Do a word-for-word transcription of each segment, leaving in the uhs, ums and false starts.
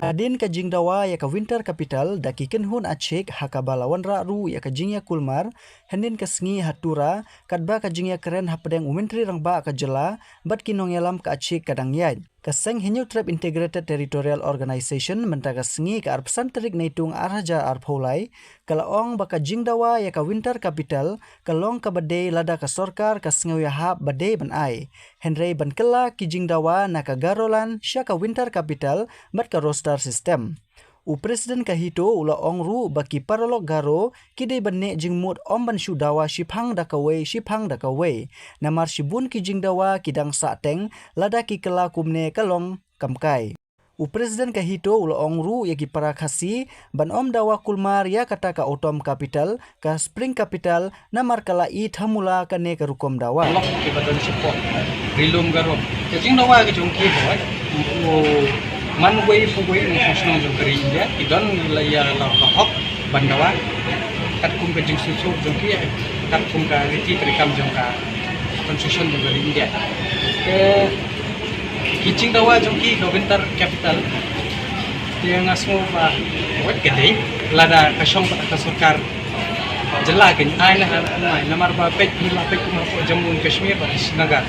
Hadien ka jingdawa ïa ka Winter Capital da ki kynhun Achik ha kaba la wanrah ruh ïa ka jingïakulmar hynnin ka sngi ha Tura, katba ka jingïakren hapdeng u Myntri Rangbah ka jylla bad ki nongïalam ka Achik ka dang ïaid. Ka seng Hynñiewtrep Integrated Territorial Organization mynta ka sngi ka arphew san tarik Naitung ar hajar arphew lai ka la ong ba ka jingdawa ïa ka Winter Capital ka long kaba dei lada ka sorkar ka sngew ïahap ba dei ban ai. Hynrei ban kylla ki jingdawa na ka Garoland sha ka Winter Capital bad ka roster system. U President ka HITO u la ong ruh ba ki paralok Garo ki dei ban neh jingmut ym ban shu dawa shiphang da kawei shiphang da kawei. Namar shibun ki jingdawa ki dang sah teng lada ki kylla kumne ka long kam kai. U President ka HITO u la ong ruh ïa ki para Khasi ban ym dawa kulmar ïa kata ka Autumn Capital, ka Spring Capital, namar ka la i thamula kane ka rukom dawa. Lok ki ba don support ri lum Garo. Ka jingdawa ka jong ki hoi, u man wei pu wei u khong shnong jong ka ri India, ki don la ïa la ka hok ban dawa. Katkum ka jingsuk jong ki, katkum ka riti treikam jong ka constitution jong ka ri India. Te ki jingdawa jong ki ka Winter Capital. Te nga sngew ba wat ka dei lada ka shong pat ka sorkar jylla kin ai na, ai namar ba peit ni la peit kumba hapoh Jammu and Kashmir bad Srinagar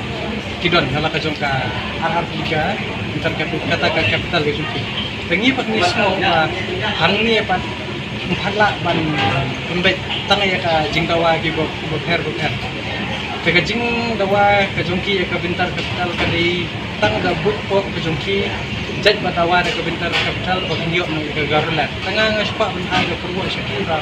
ki don na la ka jong ka ar ar ka Winter Capital, kata ka capital ka jong ki. Te ngi pat ngi sngew ba hangne pat ym pat lah ban pynbeit tang ïa ka jingdawa ki ba, ba pher ba pher. Te ka jingdawa ka jong ki ïa ka Winter Capital ka dei tang da buit pop ka jong ki, jait ba dawa da ka Winter Capital ba kin ïoh noh ïa ka Garoland. Te nga nga shu kwah ban ai ka pyrthei sha ki ba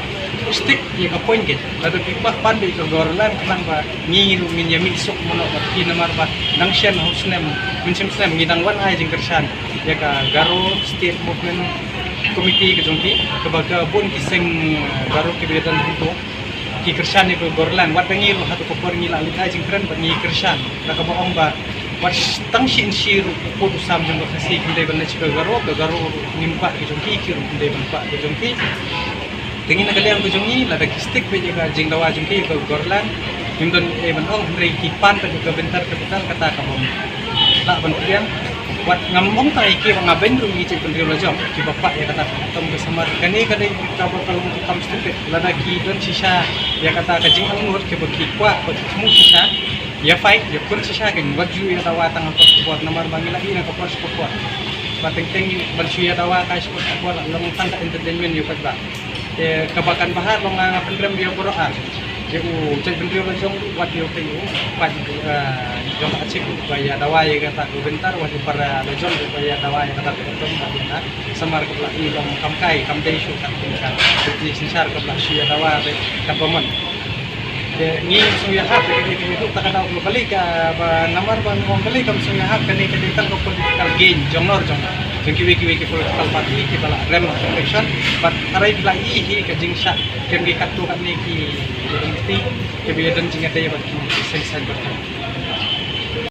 stick ïa ka point ka, lada ki kwah pan beit ïa ka Garoland khnang ba ngi ruh ngin ïa mih suk mano bad ki namar ba dang shen ha u snem, mynshem snem ngi dang wan ai jingkyrshan ïa ka Garo State Movement Committee ka jong ki, kaba ka bun ki seng, eh, Garo kiba ïadon ha HITO ki kyrshan ïa ka Garoland. Wat ngi ruh ha tu ka por ngi la leit ai jingkren bad ngi kyrshan da kaba ong ba wat tang shi inshi ruh u pud u sam jong ka Khasi kim dei ban leit sha ka Garo, ka Garo ruh ngim kwah ka jong ki, ki ruh kim dei ban kwah ka jong ki. Te ngi na ka liang ka jong ngi, lada ki stick beit ïa ka jingdawa jong ki ïa ka Garoland, ngim don ei ban ong, hynrei ki pan beit ïa ka Winter Capital, kata ka bym lah ban pdiang. Wat ngam ong tang ïa ki ba nga beiñ ruh ngi jait bynriew lajong kiba kwah ïa kata ka Autumn ka summer. Kane ka dei kaba ka long ka kam stupid. Lada ki don shisha ïa kata ka jingangnud kiba ki kwah ba ki thmu shisha, ïa fight, ïa pun shisha, kin wat ju ïa dawa tang ha ka por namar ba ngi la ïa na ka por sha ka por. Ba teng teng ban shu ïa dawa ka sha ka por la long tang ka entertainment ïa u paidbah. Te kaba kan bha long nga pynrem ïa baroh ar. Ïa u jait bynriew lajong ruh wat ïa u tei u pat, eh, jong ka Achik ba ïa dawa ïa kata ka Winter, wat ïa para lajong ba ïa dawa ïa kata ka Autumn ba ïa ka summer ka ba la i long kam kai kam dei shuh kat ka. Te synshar ka ba la shu ïa dawa beit kat ba mon. Te ngi shu ïa hap ïa ka dei ka ïa ka dei ka ba namar ba ngong ka dei kam shu ïa hap kane ka dei tang ka political gain jong nor jong nor. Jong kiwei kiwei ki political party kiba la rem ha election, bad hynrei ba la i hi ka jingshah kem ki katto katne ki party kiba ïadon jingïadei bad ki seng saiñ party.